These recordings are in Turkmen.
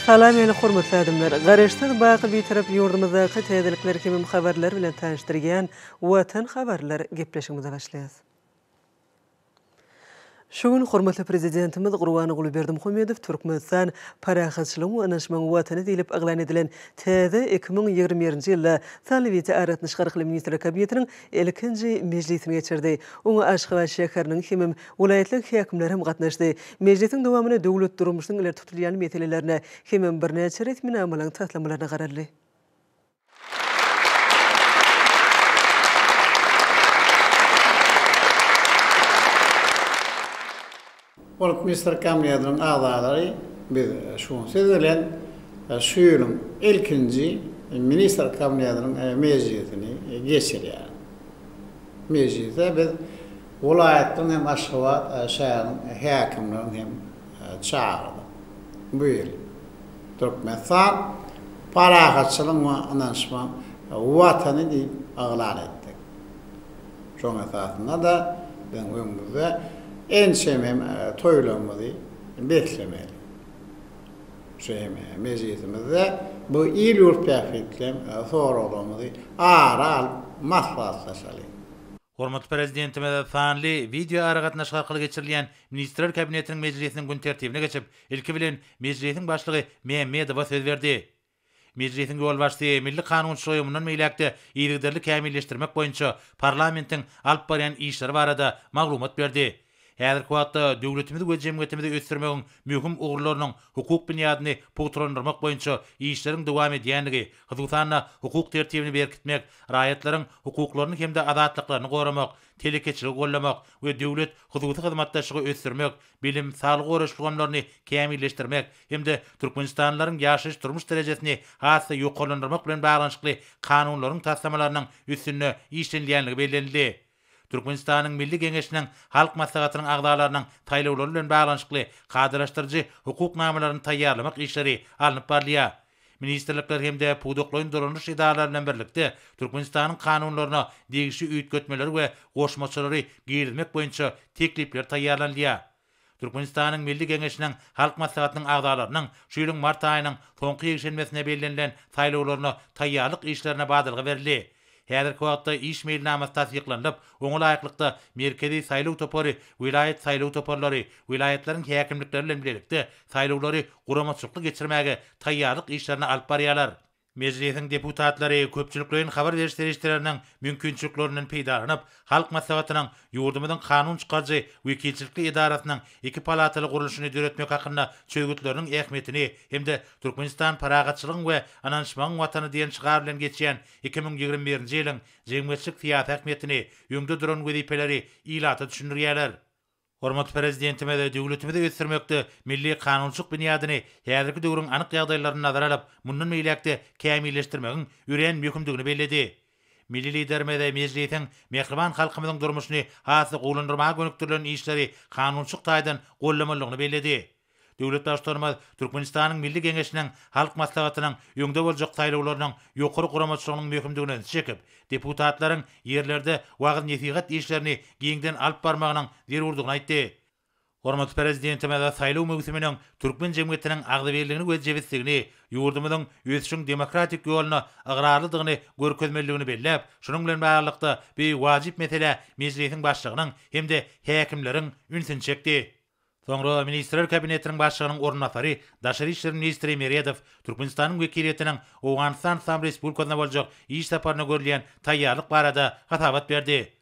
Salam meni hormatly adamlar! Garaşsyz baky Bitarap ýurdumyzdaky täzelikler hemem habarlar bilen tanyşdyrýan Watan habarlar gepleşigimize başlaýas. Şu gün hormatly Prezidentimiz Gurbanguly Berdimuhamedow Türkmenistan, parahatçylygyň we ynanyşmagyň Watany diýlip yglan edilen täze 2021-nji ýylda sanly wideoaragatnaşyk arkaly Ministrler Kabinetiniň ilkinji mejlisini geçirdi. Oňa Aşgabat şäheriniň hemem welaýatlaryň häkimleri hem gatnaşdy. Mejlisiň dowamynda döwlet durmuşynyň ileri tutulýan meselelerine hemem birnäçe resminamalaryň taslamalaryna garaldy. Bolup Ministrler Kabinetiniň agzalary biz şu gün siz bilen şu ýylyň ilkinji Ministrler Kabinetiniň mejlisini geçirýäris. Mejlise biz welaýatlaryň hem Aşgabat şäheriniň häkimlerini hem çagyrdyk. Bu ýyl Türkmenistan parahatçylygyň we ynanyşmagyň Watany diýip yglan etdik. Şonuň esasynda-da biziň öňümizde ençeme hem toýlarymyzy beslemeli. Şu hem mejlisimizde bu il-ýurt bähbitli hem soraglarymyzy ara alyp maslahatlaşalyň. Hormatly Prezidentimiz sanly wideoaragatnaşyk arkaly geçirilýän Ministrler Kabinetiniň mejlisiniň gün tertibine geçip, ilki bilen Mejlisiň Başlygy Mämmedowa söz berdi. Mejlisiň ýolbaşçysy milli kanunçylygy mundan beýläk-de yzygiderli kämilleşdirmek boýunça parlamentiň alyp barýan işleri barada maglumat berdi. Häzirki wagtda döwletimizi we jemgyýetimizi ösdürmegiň möhüm ugurlarynyň hukuk binýadyny pugtalandyrmak boýunça işleriň dowam edýändigi, hususan-da, hukuk tertibini berkitmek, raýatlaryň hukuklaryny hem-de azatlyklaryny goramak, telekeçiligi goldamak we döwlet-hususy hyzmatdaşlygy ösdürmek, bilim, saglygy goraýyş ulgamlaryny kämilleşdirmek hem-de türkmenistanlylaryň ýaşaýyş-durmuş derejesini has-da ýokarlandyrmak bilen baglanyşykly kanunlaryň taslamalarynyň üstünde işlenilýändigi bellenildi. Türkmenistanyň Milli Geňeşiniň Halk Maslahatynyň agzalarynyň saýlawlary bilen baglanyşykly kadalaşdyryjy hukuk namalaryny taýýarlamak işleri alnyp barylýar. Ministrlikler hem-de pudaklaýyn dolandyryş edaralary bilen birlikde Türkmenistanyň kanunlaryna degişli üýtgetmeleri we goşmaçalary girizmek boýunça teklipler taýýarlanylýar. Türkmenistanyň Milli Geňeşiniň Halk Maslahatynyň agzalarynyň şu ýylyň mart aýynyň soňky ýekşenbesine bellenilen saýlawlaryna taýýarlyk işlerine badalga berildi. Häzirki wagtda iş meýilnamasy tassyklanylyp, oňa laýyklykda Merkezi saýlaw topary, welaýat saýlaw toparlary, welaýatlaryň häkimlikleri bilen bilelikde saýlawlary guramaçylykly geçirmäge taýýarlyk işlerini alyp barýarlar. Mejlisiň deputatlary köpçülikleýin habar beriş serişdeleriniň mümkinçiliklerinden peýdalanyp, Halk Maslahatynyň ýurdumyzyň kanun çykaryjy wekilçilikli edarasynyň iki palataly gurluşyny döretmek hakynda çözgütleriniň ähmiýetini hem-de Türkmenistan parahatçylygyň we ynanyşmagyň Watany diýen şygar bilen geçýän 2021-nji ýylyň jemgyýetçilik-syýasy ähmiýetini, öňde duran wezipeleri ilata düşündirýärler. Hormatly Prezidentimiz döwletimizi ösdürmekde milli kanunçylyk binýadyny häzirki döwrüň anyk ýagdaýlaryny nazara alyp, mundan beýläk-de kämilleşdirmegiň örän möhümdigini belledi. Milli Liderimiz Mejlisiň mähriban halkymyzyň durmuşyny has-da gowulandyrmaga gönükdirilen işleri kanunçylyk taýdan goldamalydygyny belledi. Döwlet Baştutanymyz Türkmenistanyň Milli Geňeşiniň Halk Maslahatynyň öňde boljak saýlawlarynyň ýokary guramaçylygynyň möhümdigine ünsi çekip, deputatlaryň ýerlerde wagyz-nesihat işlerini giňden alyp barmagynyň zerurdygyny aýtdy. Hormatly Prezidentimiz saýlaw möwsüminiň türkmen jemgyýetiniň agzybirligini we jebisligini, ýurdumyzyň ösüşiň demokratik ýoluna ygrarlydygyny görkezmelidigini belläp, şunuň bilen baglylykda, bu wajyp meselä Mejlisiň Başlygynyň hem-de häkimleriň ünsüni çekdi. Soňra Ministrler Kabinetiniň Başlygynyň orunbasary, daşary işler ministri Meredow Türkmenistanyň wekiliýetiniň Owganystan Yslam Respublikasyna boljak iş saparyna görülýän taýýarlyk barada hasabat berdi.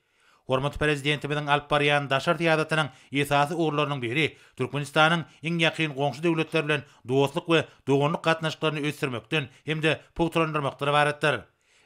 Hormatly Prezidentimiziň alyp barýan daşary syýasatynyň esasy ugurlarynyň biri Türkmenistanyň iň ýakyn goňşy döwletler bilen dostluk we doganlyk gatnaşyklaryny ösdürmekden hem-de pugtalandyrmakdan ybaratdyr.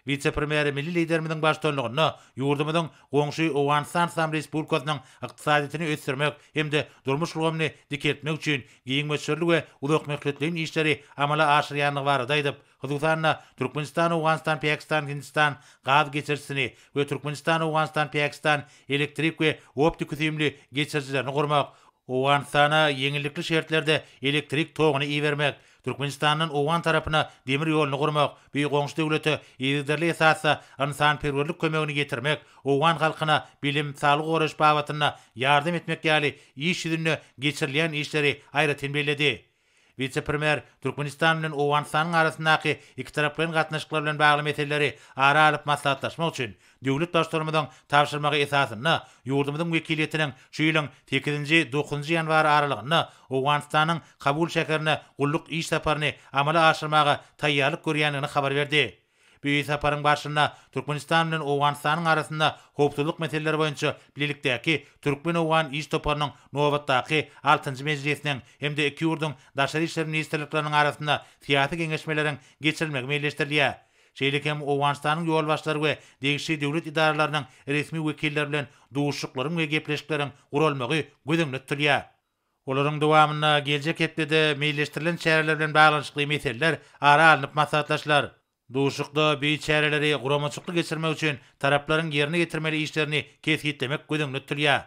Wise-premýer milli Liderimiziň baştutanlygynda ýurdumyzyň goňşy Owganystan Yslam Respublikasynyň ykdysadyýetini ösdürmek hem-de durmuş ulgamyny dikeltmek üçin giň möçberli we uzakmöhletleýin işleri amala aşyrýandygy barada aýdyp, hususan-da, Türkmenistan-Owganystan-Pakistan-Hindistan gaz geçirijisini we Türkmenistan-Owganystan-Pakistan elektrik we optiki-süýümli geçirijilerini gurmak, Owganystana ýeňillikli şertlerde elektrik toguny ibermek, Türkmenistandan owgan tarapyna demir ýoluny gurmak, bu goňşy döwlete yzygiderli esasda ynsanperwerlik kömegini ýetirmek, owgan halkyna bilim, saglygy goraýyş babatynda ýardam etmek ýaly iş ýüzünde geçirilýän işleri aýratyn belledi. Wise-premýer Türkmenistan bilen Owganystanyň arasyndaky ikitaraplaýyn gatnaşyklar bilen bagly meseleleri ara alyp maslahatlaşmak üçin döwlet Baştutanymyzyň tabşyrmagy esasynda ýurdumyzyň wekiliýetiniň şu ýylyň sekizinji, dokuzynjy ýanwary aralygynda Owganystanyň Kabul şäherine gulluk iş saparyny amala aşyrmaga taýýarlyk görýändigini habar berdi. Bu saparyň barşynda Türkmenistan bilen Owganystanyň arasynda howpsuzlyk meseleleri boýunça bilelikdäki türkmen-owgan iş toparynyň nobatdaky altynjy mejlisiniň hem-de iki ýurduň Daşary işler ministrlikleriniň arasynda syýasy geňeşmeleriň geçirilmegi meýilleşdirilýär. Şeýle hem Owganystanyň ýolbaşçylary we degişli döwlet edaralarynyň resmi wekilleri bilen duşuşyklaryň we gepleşikleriň guralmagy göz öňünde tutulýar. Olaryň dowamynda geljek hepdede meýilleşdirilen çäreler bilen baglanyşykly meseleler ara alnyp maslahatlaşylar. Duşuşykda bu çäreleri guramaçylykly geçirmek üçin taraplaryň ýerine ýetirmeli işlerini kesgitlemek göz öňünde tutulýar.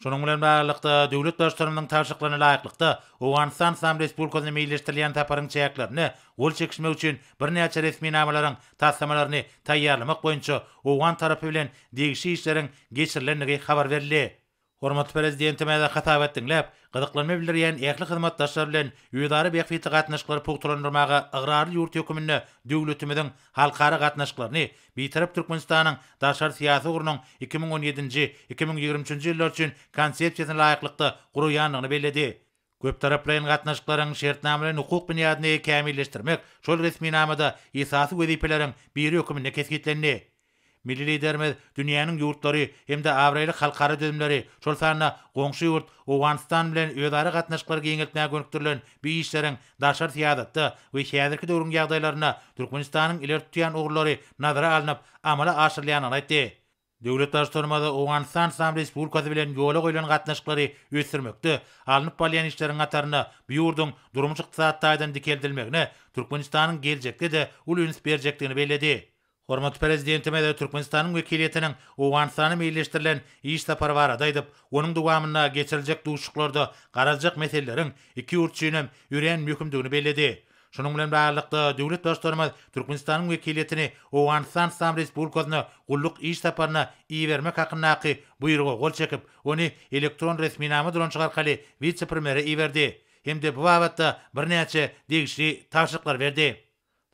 Şunuň bilen baglylykda, döwlet Baştutanymyzyň tabşyryklaryna laýyklykda, Owganystan Yslam Respublikasyna meýilleşdirilýän saparyň çäklerinde gol çekişmek üçin birnäçe resminamalaryň taslamalaryny taýýarlamak boýunça owgan tarapy bilen degişli işleriň geçirilendigi habar berildi. Hormatly Prezidentimiz hasabat diňläp, gyzyklanma bildirýän ähli hyzmatdaşlar bilen özara bähbitli gatnaşyklary pugtalandyrmaga ygrarly ýurt höküminde döwletimiziň halkara gatnaşyklaryny Bitarap Türkmenistanyň daşary syýasy ugrunyň 2017-nji, 2023-nji ýyllar üçin Konsepsiýasyna laýyklykda guraýandygyny belledi. Köptaraplaýyn gatnaşyklaryň şertnamalaýyn-hukuk binýadyny kämilleşdirmek şol resminamada esasy wezipeleriň biri hökmünde kesgitlendi. Milli Liderimiz dünýäniň ýurtlary hem-de abraýly halkara düzümleri, şol sanda goňşy ýurt Owganystan bilen özara gatnaşyklary giňeltmäge gönükdirilen bu işleriň daşary syýasatda we häzirki döwrüň ýagdaýlarynda Türkmenistanyň ileri tutýan ugurlary nazara alnyp amala aşyrylýandygyny aýtdy. Döwlet Baştutanymyz Owganystan Yslam Respublikasy bilen ýola goýlan gatnaşyklary ösdürmekde alnyp barylýan işleriň hatarynda bu ýurduň durmuş-ykdysady taýdan dikeldilmegine Türkmenistanyň geljekde-de uly üns berjekdigini belledi. Hormatly Prezidentimiz Türkmenistanyň wekiliýetiniň Owganystana meýilleşdirilen iş sapary barada aýdyp, onuň dowamynda geçiriljek duşuşyklarda garaljak meseleleriň iki ýurt üçin hem örän möhümdigini belledi. Şunuň bilen baglylykda, döwlet Baştutanymyz Türkmenistanyň wekiliýetini Owganystan Yslam Respublikasyna gulluk iş saparyna ibermek hakyndaky Buýruga gol çekip, ony elektron resminama dolanyşygy arkaly wise-premýere iberdi hem-de bu babatda birnäçe degişli tabşyryklary berdi.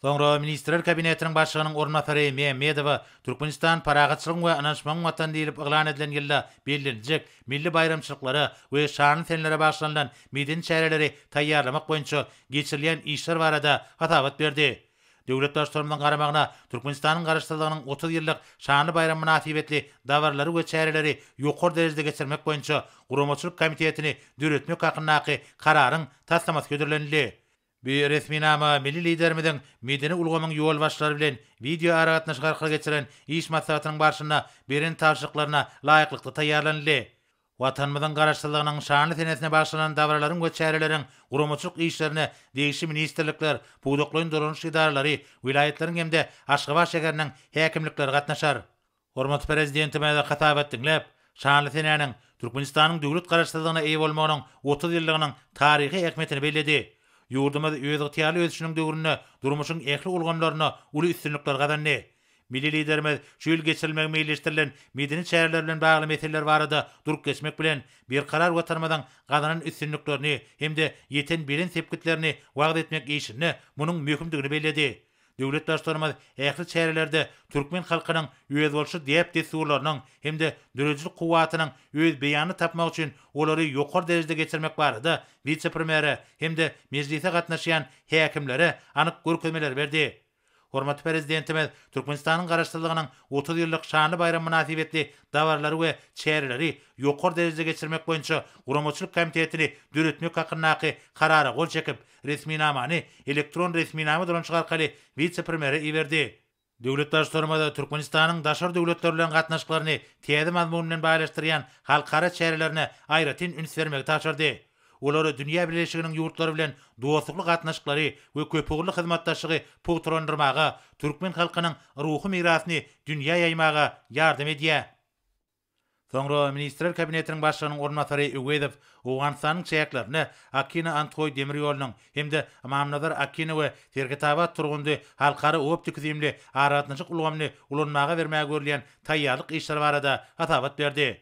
Soňra Ministrler Kabinetiniň Başlygynyň orunbasary Mämmedowa Türkmenistan parahatçylygyň we ynanyşmagyň Watany diýlip yglan edilen ýylda belleniljek milli baýramçylyklara we şanly senelere bagyşlanylan medeni çäreleri taýýarlamak boýunça geçirilýän işler barada hasabat berdi. Döwlet Baştutanymyzyň garamagyna Türkmenistanyň Garaşsyzlygynyň 30 ýyllyk şanly baýramy mynasybetli dabaralary we çäreleri ýokary derejede geçirmek boýunça Guramaçylyk komitetini döretmek hakyndaky Kararyň taslamasy hödürlenildi. Bu resminama milli Liderimiziň medeni ulgamyň ýolbaşçylary bilen wideoaragatnaşyk arkaly geçiren iş maslahatynyň barşynda beren tabşyryklaryna laýyklykda taýýarlanyldy. Watanymyzyň Garaşsyzlygynyň şanly senesine bagyşlanan dabaralaryň we çäreleriň guramaçylyk işlerine degişli ministrlikler, pudaklaýyn dolanyş edaralary, welaýatlaryň hem-de Aşgabat şäheriniň häkimlikleri gatnaşar. Hormatly Prezidentimiz hasabat diňläp, şanly senäniň Türkmenistanyň döwlet Garaşsyzlygyna eýe bolmagynyň 30 ýyllygynyň taryhy ähmiýetini belledi. Ýurdumyz özygtyýarly ösüşiniň döwründe durmuşyň ähli ulgamlarynda uly üstünlikler gazandy. Milli Liderimiz şu ýyl geçirilmegi meýilleşdirilen medeni çäreler bilen bagly meseleler barada durup geçmek bilen, berkarar Watanymyzyň gazanan üstünliklerini hem-de ýeten belent sepgitlerini wagyz etmek işinde munuň möhümdigini belledi. Döwlet Baştutanymyz ähli çärelerde türkmen halkynyň özboluşly däp-dessurlarynyň hem-de döredijilik kuwwatynyň öz beýanyny tapmagy üçin olary ýokary derejede geçirmek barada wise-premýere hem-de mejlise gatnaşýan häkimlere anyk görkezmeleri berdi. Hormatly Prezidentimiz Türkmenistanyň Garaşsyzlygynyň 30 ýyllyk şanly baýramy mynasybetli dabaralary we çäreleri ýokary derejede geçirmek boýunça Guramaçylyk komitetini döretmek hakyndaky Karara gol çekip, Resminamany elektron resminama dolanyşygy arkaly wise-premýere iberdi. Döwlet Baştutanymyz Türkmenistanyň daşary döwletler bilen gatnaşyklaryny täze mazmun bilen baýlaşdyrýan halkara çärelerine aýratyn üns bermegi tabşyrdy. Olar dünýä bileleşiginiň ýurtlary bilen dostlukly gatnaşyklary we köpugurly hyzmatdaşlygy pugtalandyrmaga, türkmen halkynyň ruhy mirasyny dünýä ýaýmaga ýardam edýär. Soňra Ministrler Kabinetiniň Başlygynyň orunbasary Öwezow Owganystanyň çäklerinde Akina-Andhoý demir ýolunyň hem-de Ymamnazar-Akina we Serhetabat-Turgundy halkara optiki-süýümli aragatnaşyk ulgamyny ulanmaga bermäge görülýän taýýarlyk işleri barada hasabat berdi.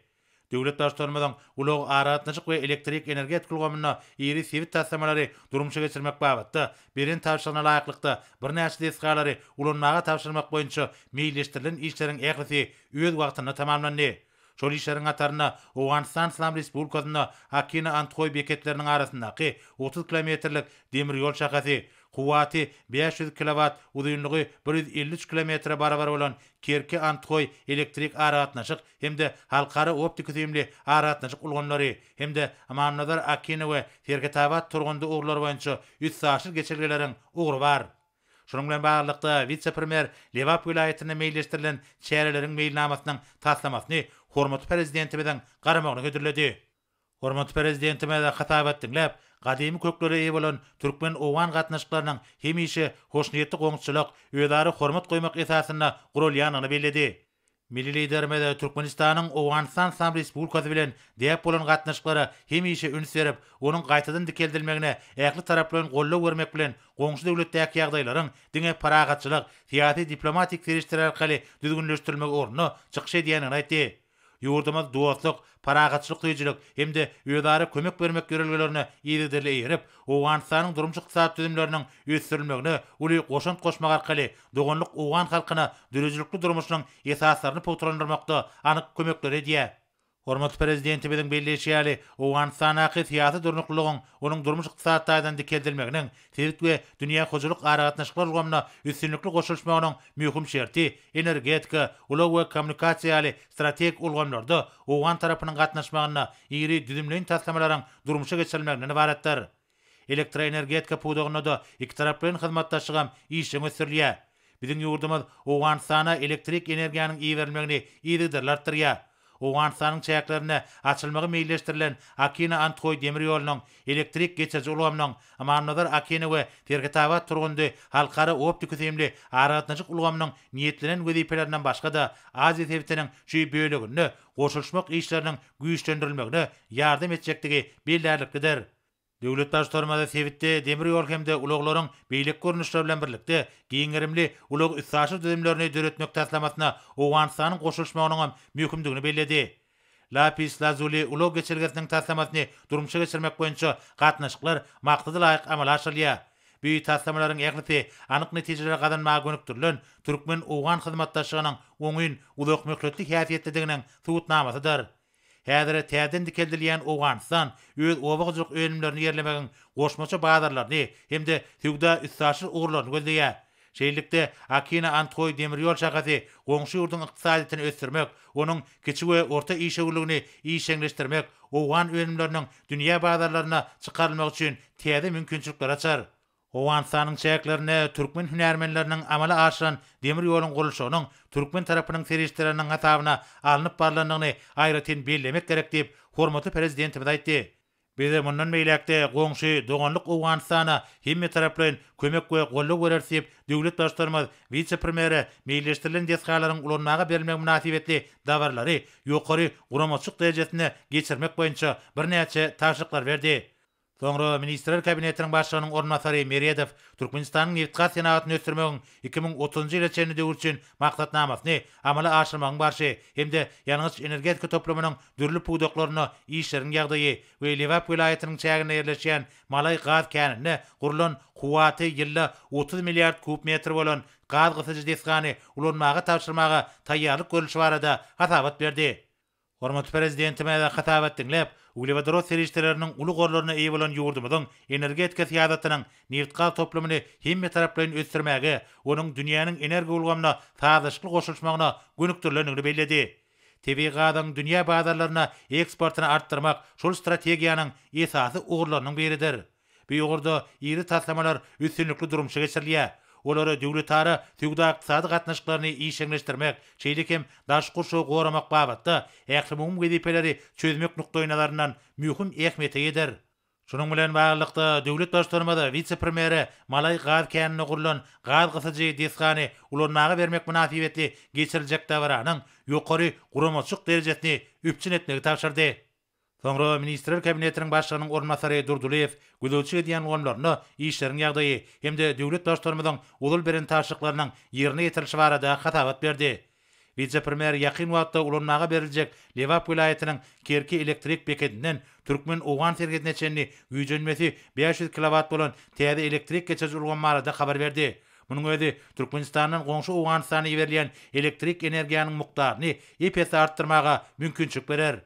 Döwlet Baştutanymyzyň ulag, aragatnaşyk we elektrik energetika ulgamynda iri sebit taslamalary durmuşa geçirmek babatda beren tabşyrygyna laýyklykda birnäçe desgalary ulanmaga tabşyrmak boýunça meýilleşdirilen işleriň ählisi öz wagtynda tamamlandy. Şol işleriň hatarynda Owganystan Yslam Respublikasynda Akina-Andhoý beketleriniň arasyndaky 30 kilometrlik demir ýol şahasy, kuwwaty 500 kilowat, uzynlygy 153 kilometre barabar bolan Kerki-Andhoý elektrik aragatnaşyk hem-de halkara optiki-süýümli aragatnaşyk ulgamlary hem-de Ymamnazar-Akina we Serhetabat-Turgundy ugurlary boýunça üstaşyr geçelgeleriň ugry bar. Şunuň bilen baglylykda, wise-premýer Lebap welaýatynda meýilleşdirilen çäreleriň meýilnamasynyň taslamasyny hormatly Prezidentimiziň garamagyna hödürledi. Hormatly Prezidentimiz hasabat diňläp, gadymy köklere eýe bolan türkmen-owgan gatnaşyklarynyň hemişe hoşniýetli goňşuçylyk, özara hormat goýmak esasynda guralýandygyny belledi. Milli Liderimiz Türkmenistanyň Owganystan Yslam Respublikasy bilen däp bolan gatnaşyklara hemişe üns berip, onuň gaýtadan dikeldilmegine ähli taraplaýyn goldaw bermek bilen goňşy döwletdäki ýagdaýlaryň diňe parahatçylyk, syýasy-diplomatik serişdeler arkaly düzgünleşdirilmegi ugrunda çykyş edýändigini aýtdy. Ýurdumyz dostluk, parahatçylyk söýüjilik hem-de özara kömek bermek ýörelgelerine yzygiderli eýerip, Owganystanyň durmuş-ykdysady düzümleriniň ösdürilmegine uly goşant goşmak arkaly doganlyk owgan halkyna döredijilikli durmuşynyň esaslaryny pugtalandyrmakda anyk kömekleri edýär. Hormatly Prezidentimiziň belleýşi ýaly, Owganystandaky syýasy durnuklylygyň, onuň durmuş-ykdysady taýdan dikeldilmeginiň, sebit we dünýä hojalyk aragatnaşyklar ulgamyna üstünlikli goşulyşmagynyň möhüm şerti energetika, ulag we kommunikasiýa ýaly strategik ulgamlarda owgan tarapynyň gatnaşmagynda iri düzümleýin taslamalaryň durmuşa geçirilmeginden ybaratdyr. Elektroenergetika pudagynda-da ikitaraplaýyn hyzmatdaşlygam işjeň ösdürilýär. Biziň ýurdumyz Owganystana elektrik energiýanyň iberilmegini yzygiderli artdyrýar. Owganystanyň çäklerinde açylmagy meýilleşdirilen Akina-Andhoý demir ýolunyň, elektrik geçiriji ulgamynyň, Ymamnazar-Akina we Serhetabat-Turgundy halkara optiki-süýümli aragatnaşyk ulgamynyň niýetlenen wezipelerinden başga-da, Aziýa sebitiniň şu böleginde goşulyşmak işleriniň güýçlendirilmegine ýardam etjekdigi bellärliklidir. Döwlet Baştutanymyz sebitde demir ýol hem-de ulaglaryň beýleki görnüşleri bilen birlikde, giň gerimli ulag-üstaşyr düzümlerini döretmek taslamasyna Owganystanyň goşulyşmagynyň hem möhümdigini belledi. Lapis Lazuli ulag geçelgesiniň taslamasyny durmuşa geçirmek boýunça gatnaşyklar maksada laýyk amala aşyrylýar. Bu taslamalaryň ählisi anyk netijeleri gazanmaga gönükdirilen türkmen-owgan hyzmatdaşlygynyň oňyn, uzakmöhletli häsiýetlidiginiň subutnamasydyr. Häzir täzeden dikeldilýän Owganystan öz oba hojalyk önümlerini ýerlemegiň goşmaça bazarlaryny hem-de söwda-üstaşyr ugurlaryny gözleýär. Şeýlelikde, Akina-Andhoý demir ýol şahasy goňşy ýurduň ykdysadyýetini ösdürmek, onuň kiçi we orta işewürligini işjeňleşdirmek, owgan önümleriniň dünýä bazarlaryna çykarylmagy üçin täze mümkinçilikleri açar. Owganystanyň çäklerinde türkmen hünärmenleriniň amala aşyran demir ýoluň gurluşygynyň türkmen tarapynyň serişdeleriniň hasabyna alnyp barlandygyny aýratyn bellemek gerek diýip, hormatly Prezidentimiz aýtdy. Biz mundan beýläk-de goňşy, doganlyk Owganystana hemmetaraplaýyn kömek we goldaw bereris diýip, döwlet Baştutanymyz wise-premýere meýilleşdirilen desgalaryň ulanmaga berilmegi mynasybetli dabaralary ýokary guramaçylyk derejesinde geçirmek boýunça birnäçe tabşyryklary berdi. Soňra Ministrler Kabinetiniň Başlygynyň orunbasary Meredow Türkmenistanyň nebitgaz senagatyny ösdürmegiň 2030-njy ýyla çenli döwür üçin maksatnamasyny amala aşyrmagyň barşy hem-de ýangyç-energetika toplumynyň dürli pudaklarynda işleriň ýagdaýy we Lebap welaýatynyň çäginde ýerleşýän Malaý gaz käninde gurlan kuwwaty ýylda 30 milliard kub metr bolan gaz gysyjy desgany ulanmaga tabşyrmaga taýýarlyk görlüşi barada hasabat berdi. Hormatly Prezidentimiz hasabat diňläp, uglewodorod serişdeleriniň uly gorlaryna eýe bolan ýurdumyzyň energetika syýasatynyň nebitgaz toplumyny hemmetaraplaýyn ösdürmäge, onuň dünýäniň energoulgamyna sazlaşykly goşulyşmagyna gönükdirilendigini belledi. Tebigy gazyň dünýä bazarlaryna eksportyny artdyrmak şol strategiýanyň esasy ugurlarynyň biridir. Bu ugurda iri taslamalar üstünlikli durmuşa geçirilýär. Olar döwletara söwda-ykdysady gatnaşyklaryny işjeňleşdirmek, şeýle hem daşky gurşawy goramak babatda ählumumy wezipeleri çözmek nukdaýnazaryndan möhüm ähmiýete eýedir. Şunuň bilen baglylykda, döwlet Baştutanymyz wise-premýere Malaý gaz käninde gurlan gaz gysyjy desgany ulanmaga bermek mynasybetli geçiriljek dabaranyň ýokary guramaçylyk derejesini üpjün etmegi tabşyrdy. Soňra Ministrler Kabinetiniň Başlygynyň orunbasary Durdylyýew gözegçilik edýän ulgamlarynda işleriň ýagdaýy hem-de döwlet Baştutanymyzyň ozal beren tabşyryklarynyň ýerine ýetirilişi barada hasabat berdi. Wise-premýer ýakyn wagtda ulanmaga beriljek Lebap welaýatynyň Kerki elektrik bekedinden türkmen-owgan serhedine çenli güýjenmesi 500 kilowat bolan täze elektrik geçiriji ulgam barada habar berdi. Munuň özi Türkmenistandan goňşy Owganystana iberilýän elektrik energiýanyň mukdaryny ep-esli artdyrmaga mümkinçilik berer.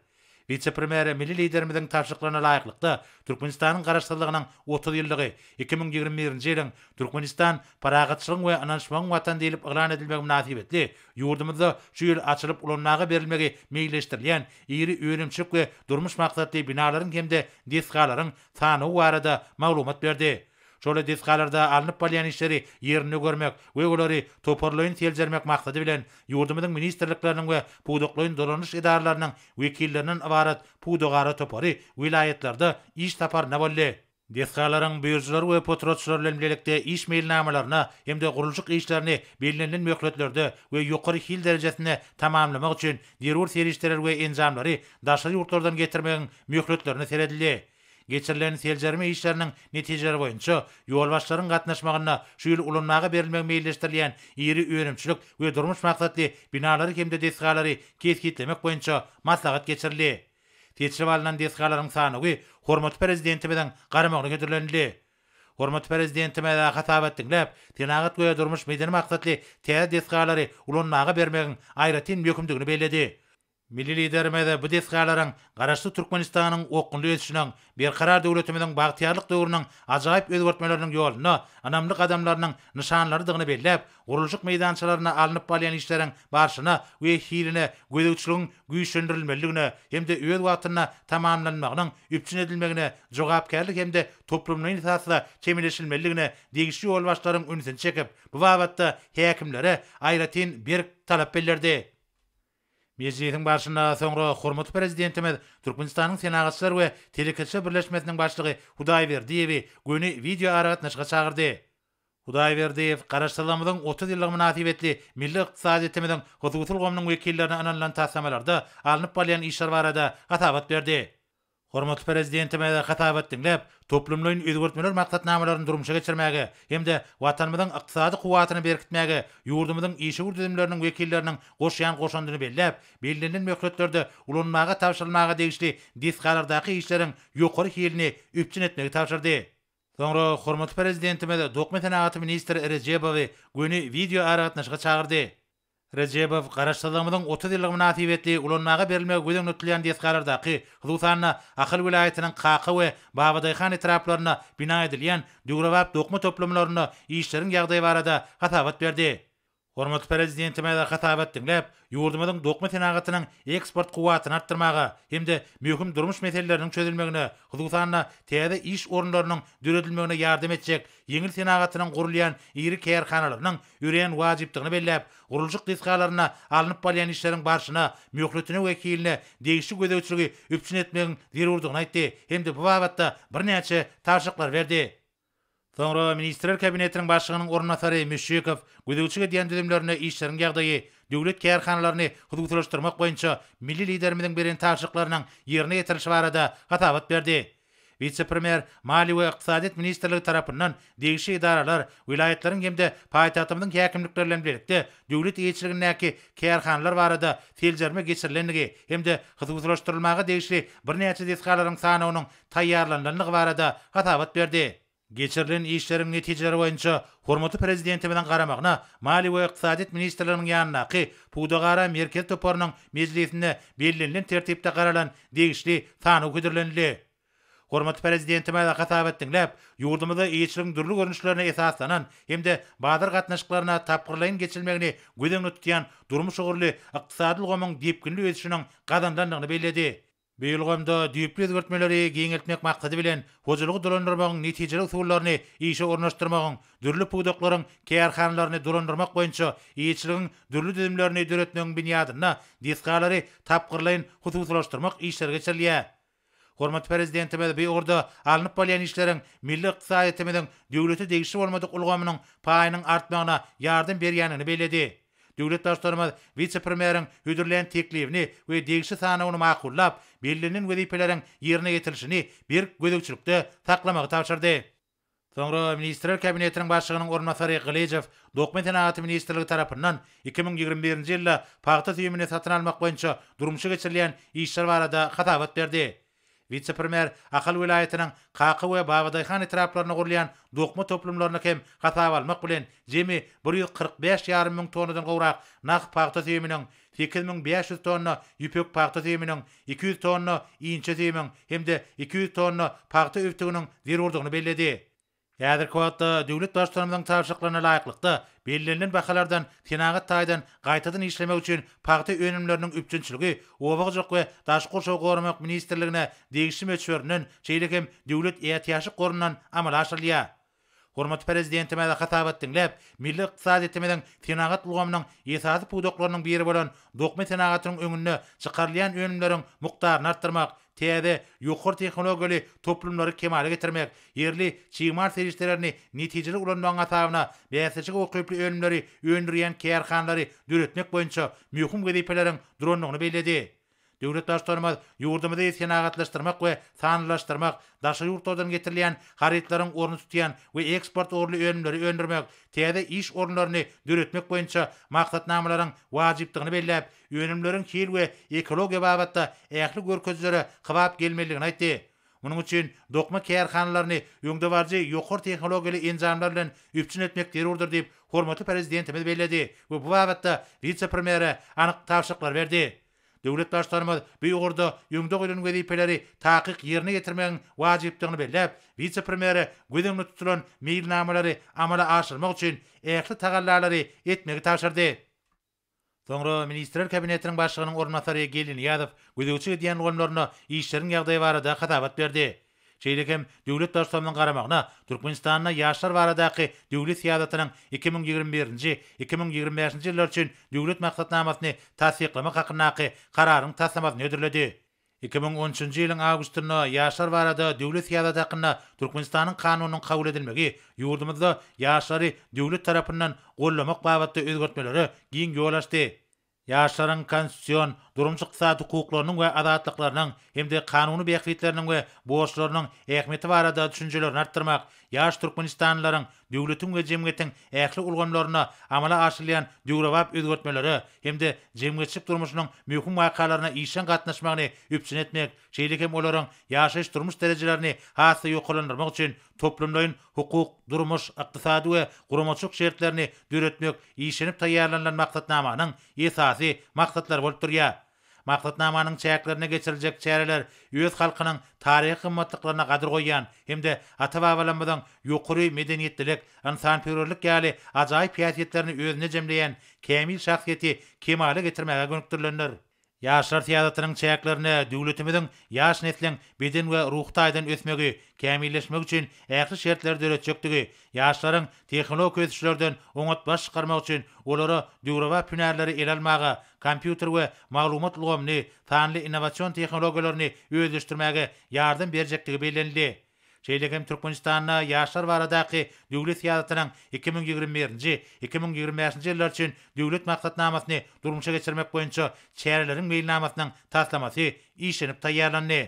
Wise-premýer milli Liderimiziň tabşyryklaryna laýyklykda, Türkmenistanyň Garaşsyzlygynyň 30 ýyllygy, 2021-nji ýylyň Türkmenistan, parahatçylygyň we ynanyşmagyň Watany diýlip yglan edilmegi mynasybetli, ýurdumyzda şu ýyl açylyp ulanmaga berilmegi meýilleşdirilýän iri önümçilik we durmuş maksatly binalaryň hem-de desgalaryň sanawy barada maglumat berdi. Şol desgalarda alnyp barylýan işleri ýerinde görmek we olary toparlaýyn seljermek maksady bilen, ýurdumyzyň ministrlikleriniň we pudaklaýyn dolanyş edaralarynyň wekillerinden ybarat pudagara topary welaýatlarda iş saparynda boldy. Desgalaryň buýrujylary we potratçylary bilen bilelikde iş meýilnamalaryna hem-de gurluşyk işlerini bellenilen möhletlerde we ýokary hil derejesinde tamamlamak üçin zerur serişdeleri we enjamlary daşary ýurtlardan getirmegiň möhletlerine seredildi. Geçirilen seljerme işleriniň netijeleri boýunça ýolbaşçylaryň gatnaşmagynda şu ýyl ulanmaga berilmegi meýilleşdirilýän iri önümçilik we durmuş maksatly binalary hem-de desgalary kesgitlemek boýunça maslahat geçirildi. Seçilip alnan desgalaryň sanawy hormatly Prezidentimiziň garamagyna hödürlenildi. Hormatly Prezidentimiz hasabat diňläp, senagat we durmuş-medeni maksatly täze desgalary ulanmaga bermegiň aýratyn möhümdigini belledi. Milli Liderimiz bu desgalaryň Garaşsyz Türkmenistanyň okgunly ösüşiniň, Berkarar döwletimiziň bagtyýarlyk döwrüniň ajaýyp özgertmeleriniň ýolunda ynamly gadamlarynyň nyşanlarydygyny belläp, gurluşyk meýdançalarynda alnyp barylýan işleriň barşyna we hiline gözegçiligiň güýçlendirilmelidigine hem-de öz wagtynda tamamlanmagynyň üpjün edilmegine jogapkärli hem-de toplumlaýyn esasda çemeleşilmelidigine degişli ýolbaşçylaryň ünsüni çekip, bu babatda häkimlere aýratyn berk talap bildirdi. Mejlisiň barşynda soňra hormatly Prezidentimiz Türkmenistanyň Senagatçylar we telekeçiler birleşmesiniň başlygy Hudaýberdiýewi göni wideoaragatnaşyga çagyrdy. Hudaýberdiýew Garaşsyzlygymyzyň 30 ýyllygy mynasybetli milli ykdysadyýetimiziň hususy ulgamynyň wekillerine ynanylan taslamalarda alnyp barylýan işler barada hasabat berdi. Hormatly Prezidentimiz hasabat diňläp, toplumlaýyn özgertmeler maksatnamalaryny durmuşa geçirmäge hem-de Watanymyzyň ykdysady kuwwatyny berkitmäge ýurdumyzyň işewür düzümleriniň wekilleriniň goşýan goşandyny belläp, bellenilen möhletlerde ulanmaga tabşyrylmaga degişli desgalardaky işleriň ýokary hilini üpjün etmegi tabşyrdy. Soňra hormatly Prezidentimiz dokma senagaty ministri Rejebowy göni wideoaragatnaşyga çagyrdy. Rejebow Garaşsyzlygymyzyň 30 ýyllygy mynasybetli ulanmaga berilmegi göz öňünde tutulýan desgalardaky, hususan-da, Ahal welaýatynyň Kaka we Babadaýhan etraplarynda bina edilýän döwrebap dokma toplumlarynda işleriň ýagdaýy barada hasabat berdi. Hormatly Prezidentimiz hasabat diňläp, ýurdumyzyň dokma senagatynyň eksport kuwwatyny artdyrmaga hem-de möhüm durmuş meseleleriniň çözülmegine, hususan-da, täze iş orunlarynyň döredilmegine ýardam etjek ýeňil senagatynyň gurulýan iri kärhanalarynyň örän wajypdygyny belläp, gurluşyk desgalarynda alnyp barylýan işleriň barşyna, möhletine we hiline degişli gözegçiligi üpjün etmegiň zerurdygyny aýtdy hem-de bu babatda birnäçe tabşyryklary berdi. Soňra Ministrler Kabinetiniň Başlygynyň orunbasary Müşşikow gözegçilik edýän düzümlerinde işleriň ýagdaýy, döwlet kärhanalaryny hususylaşdyrmak boýunça milli Liderimiziň beren tabşyryklarynyň ýerine ýetirilişi barada hasabat berdi. Wise-premýer, Maliýe we ykdysadyýet ministrligi tarapyndan degişli edaralar, welaýatlaryň hem-de paýtagtymyzyň häkimlikleri bilen bilelikde döwlet eýeçiligindäki kärhanalar barada seljerme geçirilendigi hem-de hususylaşdyrylmaga degişli birnäçe desgalaryň sanawynyň taýýarlanylandygy barada hasabat berdi. Geçirilen işleriň netijeleri boýunça hormatly Prezidentimiziň garamagyna Maliýe we ykdysadyýet ministrliginiň ýanyndaky Pudagara merkezi toparynyň mejlisinde bellenilen tertipde garalan degişli sanaw hödürlenildi. Hormatly Prezidentimiz hasabat diňläp, ýurdumyzda eýeçiligiň dürli görnüşlerine esaslanan hem-de bazar gatnaşyklaryna tapgyrlaýyn geçilmegini göz öňünde tutýan durmuş ugurly ykdysady ulgamyň depginli ösüşiniň gazanylandygyny belledi. Bu ulgamda düýpli özgertmeleri giňeltmek maksady bilen, hojalygy dolandyrmagyň netijeli usullaryny işe ornaşdyrmagyň, dürli pudaklaryň kärhanalaryny dolandyrmak boýunça eýeçiligiň dürli düzümlerini döretmegiň binýadynda desgalary tapgyrlaýyn hususylaşdyrmak işleri geçirilýär. Hormatly Prezidentimiz bu ugurda alnyp barylýan işleriň milli ykdysadyýetimiziň döwlete degişli bolmadyk ulgamynyň paýynyň artmagyna ýardam berýändigini belledi. Döwlet Baştutanymyz wise-premýeriň hödürlän teklibini we degişli sanawyny makullap, bellenilen wezipeleriň ýerine ýetirilişini berk gözegçilikde saklamagy tabşyrdy. Soňra Ministrler Kabinetiniň Başlygynyň orunbasary Gylyjow Dokma senagaty ministrligi tarapyndan 2021-nji ýylda pagta süýümini satyn almak boýunça durmuşa geçirilýän işler barada hasabat berdi. Wise-premýer Ahal welaýatynyň Kaka we Babadaýhan etraplarynda gurulýan dokma toplumlaryny hem hasaba almak bilen, jemi 145 ýarym müň tonnadan gowrak nah pagta süýüminiň, 8500 tonna ýüpek pagta süýüminiň, 200 tonna inçe süýümiň hem-de 200 tonna pagta öbtüginiň zerurdygyny belledi. Häzirki wagtda döwlet Baştutanymyzyň tabşyryklaryna laýyklykda, bellenilen bahalardan senagat taýdan gaýtadan işlemek üçin pagta önümleriniň üpjünçiligi Oba hojalyk we daşky gurşawy goramak ministrligine degişli möçberinden, şeýle hem döwlet ätiýaçlyk gorundan amala aşyrylýar. Hormatly Prezidentimiz hasabat diňläp, milli ykdysadyýetimiziň senagat ulgamynyň esasy pudaklarynyň biri bolan dokma senagatynyň öňünde çykarylýan önümleriň mukdaryny artdyrmak, täze, ýokary tehnologiýaly toplumlary kemala getirmek, ýerli çig mal serişdelerini netijeli ulanmagyň hasabyna bäsleşige ukyply önümleri öndürýän kärhanalary döretmek boýunça möhüm wezipeleriň durandygyny belledi. Döwlet Baştutanymyz ýurdumyzy senagatlaşdyrmak we sanlylaşdyrmak, daşary ýurtlardan getirilýän harytlaryň ornuny tutýan we eksport ugurly önümleri öndürmek, täze iş orunlaryny döretmek boýunça maksatnamalaryň wajypdygyny belläp, önümleriň hil we ekologiýa babatda ähli görkezijilere kybap gelmelidigini aýtdy. Munuň üçin dokma kärhanalaryny öňdebaryjy ýokary tehnologiýaly enjamlar bilen üpjün etmek zerurdyr diýip, hormatly Prezidentimiz belledi we bu babatda wise-premýere anyk tabşyryklary berdi. Döwlet Baştutanymyz bu ugurda öňde goýlan wezipeleri takyk ýerine ýetirmegiň wajypdygyny belläp, wise-premýere göz öňünde tutulan meýilnamalary amala aşyrmak üçin ähli tagallalary etmegi tabşyrdy. Soňra Ministrler Kabinetiniň Başlygynyň orunbasary Geldi Nyýazow gözegçilik edýän ulgamlarynda işleriň ýagdaýy barada hasabat berdi. Şeýle hem döwlet Baştutanymyzyň garamagyna Türkmenistanda ýaşlar baradaky döwlet syýasatynyň 2021-nji, 2025-nji ýyllar üçin Döwlet maksatnamasyny tassyklamak hakyndaky Kararyň taslamasyny hödürledi. 2013-nji ýylyň awgustynda Ýaşlar barada döwlet syýasaty hakynda Türkmenistanyň Kanunynyň kabul edilmegi ýurdumyzda ýaşlary döwlet tarapyndan goldamak babatda özgertmelere giň ýol açdy. Ýaşlaryň konstitusion, durmuş-ykdysady hukuklarynyň we azatlyklarynyň hem-de kanuny bähbitleriniň we borçlarynyň ähmiýeti barada düşünjelerini artdyrmak, ýaş türkmenistanlylaryň döwletiň we jemgyýetiň ähli ulgamlarynda amala aşyrylýan döwrebap özgertmelere hem-de jemgyýetçilik durmuşynyň möhüm wakalaryna işjeň gatnaşmagyny üpjün etmek, şeýle hem olaryň ýaşaýyş-durmuş derejelerini has-da ýokarlandyrmak üçin toplumlaýyn hukuk, durmuş, ykdysady we guramaçylyk şertlerini döretmek işlenip taýýarlanylan maksatnamanyň esasy maksatlary bolup durýar. Maksatnamanyň çäklerinde geçiriljek çäreler öz halkynyň taryhy gymmatlyklaryna gadyr goýýan hem-de ata-babalarymyzyň ýokary medeniýetlilik, ynsanperwerlik ýaly ajaýyp häsiýetlerini özünde jemleýän kämil şahsyýeti kemala getirmäge gönükdirilendir. Ýaşlar syýasatynyň çäklerinde döwletimiziň ýaş nesliň beden we ruhy taýdan ösmegi, kämilleşmegi üçin ähli şertleri döretjekdigi, ýaşlaryň tehnologik ösüşlerden oňat baş çykarmagy üçin olara döwrebap hünärleri ele almaga, kompýuter we maglumat ulgamyny, sanly innowasion tehnologiýalaryny özleşdirmäge ýardam berjekdigi bellenildi. Şeýle hem Türkmenistanda ýaşlar baradaky döwlet syýasatynyň 2021-nji, 2025-nji ýyllar üçin Döwlet maksatnamasyny durmuşa geçirmek boýunça çäreleriň meýilnamasynyň taslamasy işlenip taýýarlandy.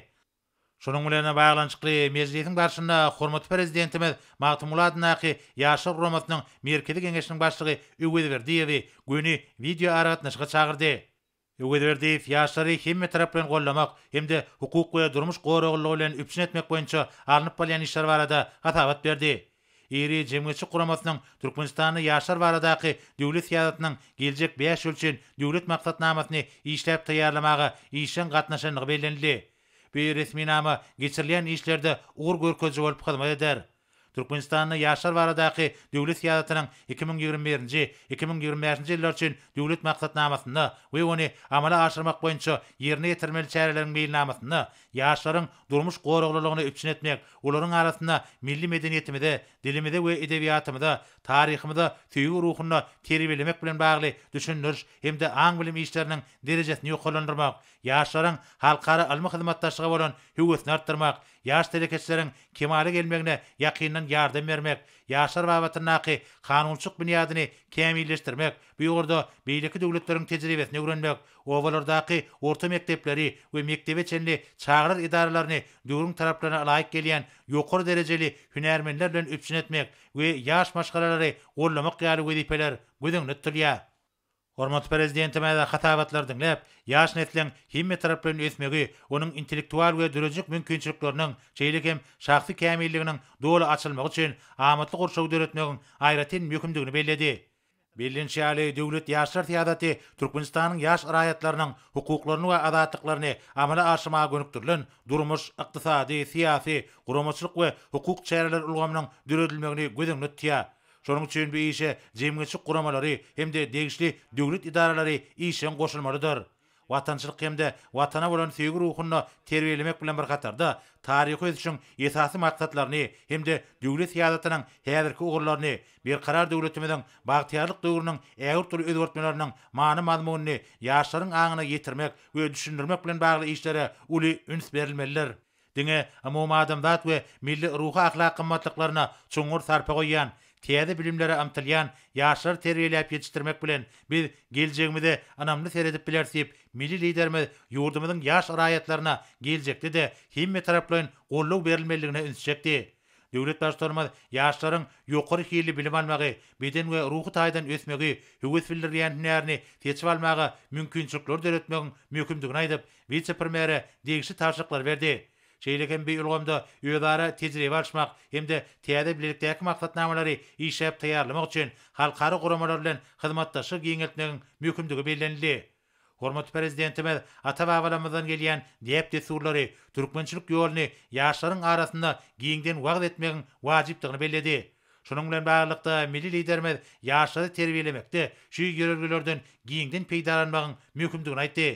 Şunuň bilen baglanyşykly, mejlisiň barşynda hormatly Prezidentimiz Magtymguly adyndaky Ýaşlar guramasynyň Merkezi Geňeşiniň başlygy Öwezberdiýewi göni wideoaragatnaşyga çagyrdy. Öwezberdiýew ýaşlary hemmetaraplaýyn goldamak hem-de hukuk we durmuş goraglylygy bilen üpjün etmek boýunça alnyp barylýan işler barada hasabat berdi. Iri jemgyýetçilik guramasynyň Türkmenistanda ýaşlar baradaky döwlet syýasatynyň geljek bäş ýyl üçin Döwlet maksatnamasyny işläp taýýarlamaga işjeň gatnaşandygy bellenildi. Bu resminama geçirilýän işlerde ugur görkeziji bolup hyzmat eder. Türkmenistanda ýaşlar baradaky döwlet syýasatynyň 2021-nji, 2025-nji ýyllar üçin Döwlet maksatnamasynda we ony amala aşyrmak boýunça ýerine ýetirmeli çäreleriň meýilnamasynda ýaşlaryň durmuş goraglylygyny üpjün etmek, olaryň arasynda milli medeniýetimize, dilimize we edebiýatymyza, taryhymyza söýgi ruhunda terbiýelemek bilen bagly düşündiriş hem-de aň-bilim işleriniň derejesini ýokarlandyrmak, ýaşlaryň halkara ylmy hyzmatdaşlyga bolan höwesini artdyrmak, ýaş telekeçileriň kemala gelmegine ýakyndan. ýakyndan ýardam bermek, ýaşlar babatyndaky kanunçylyk binýadyny kämilleşdirmek, bu ugurda beýleki döwletleriň tejribesini öwrenmek, obalardaky orta mekdepleri we mekdebe çenli çagalar edaralaryny döwrüň talaplaryna laýyk gelýän ýokary derejeli hünärmenler bilen üpjün etmek we ýaş maşgalalary goldamak ýaly wezipeler göz öňünde tutulýar. Hormatly Prezidentimiz hasabatlary diňläp, ýaş nesliň hemmetaraplaýyn ösmegi, onuň intellektual we döredijilik mümkinçilikleriniň, şeýle hem şahsy kämilliginiň doly açylmagy üçin amatly gurşawy döretmegiň aýratyn möhümdigini belledi. Bellenişi ýaly, döwlet ýaşlar syýasaty Türkmenistanyň ýaş raýatlarynyň hukuklaryny we azatlyklaryny amala aşyrmaga gönükdirilen durmuş, ykdysady, syýasy, guramaçylyk we hukuk çäreler ulgamynyň döredilmegini göz öňünde tutýar. Şonuň üçin bu işe jemgyýetçilik guramalary hem-de degişli döwlet edaralary işjeň goşulmalydyr. Watançylyk hem-de Watana bolan söýgi ruhunda terbiýelemek bilen bir hatarda, taryhy ösüşiň esasy maksatlaryny hem-de döwlet syýasatynyň häzirki ugurlaryny, Berkarar döwletimiziň bagtyýarlyk döwrüniň ägirt uly özgertmeleriniň many-mazmunyny ýaşlaryň aňyna ýetirmek we düşündirmek bilen bagly işlere uly üns berilmelidir. Diňe umumadamzat we milli ruhy-ahlak gymmatlyklaryna çuňňur sarpa goýýan, täze bilimlere ymtylýan ýaşlary terbiýeläp ýetişdirmek bilen, biz geljegimize ynamly seredip bileris diýip, milli Liderimiz ýurdumyzyň ýaş raýatlaryna geljekde-de hemmetaraplaýyn goldaw berilmelidigine ünsi çekdi. Döwlet Baştutanymyz ýaşlaryň ýokary hilli bilim almagy, beden we ruhy taýdan ösmegi, höwes bildirýän hünärini seçip almaga mümkinçilikleri döretmegiň möhümdigini aýdyp, wise-premýere degişli tabşyryklary berdi. Şeýle hem bu ulgamda özara tejribe alyşmak hem-de täze bilelikdäki maksatnamalary işläp taýýarlamak üçin halkara guramalar bilen hyzmatdaşlygy giňeltmegiň möhümdigi bellenildi. Hormatly Prezidentimiz ata-babalarymyzdan gelýän däp-dessurlary, türkmençilik ýoluny ýaşlaryň arasynda giňden wagyz etmegiň wajypdygyny belledi. Şunuň bilen baglylykda, milli Liderimiz ýaşlary terbiýelemekde şu ýörelgelerden giňden peýdalanmagyň möhümdigini aýtdy.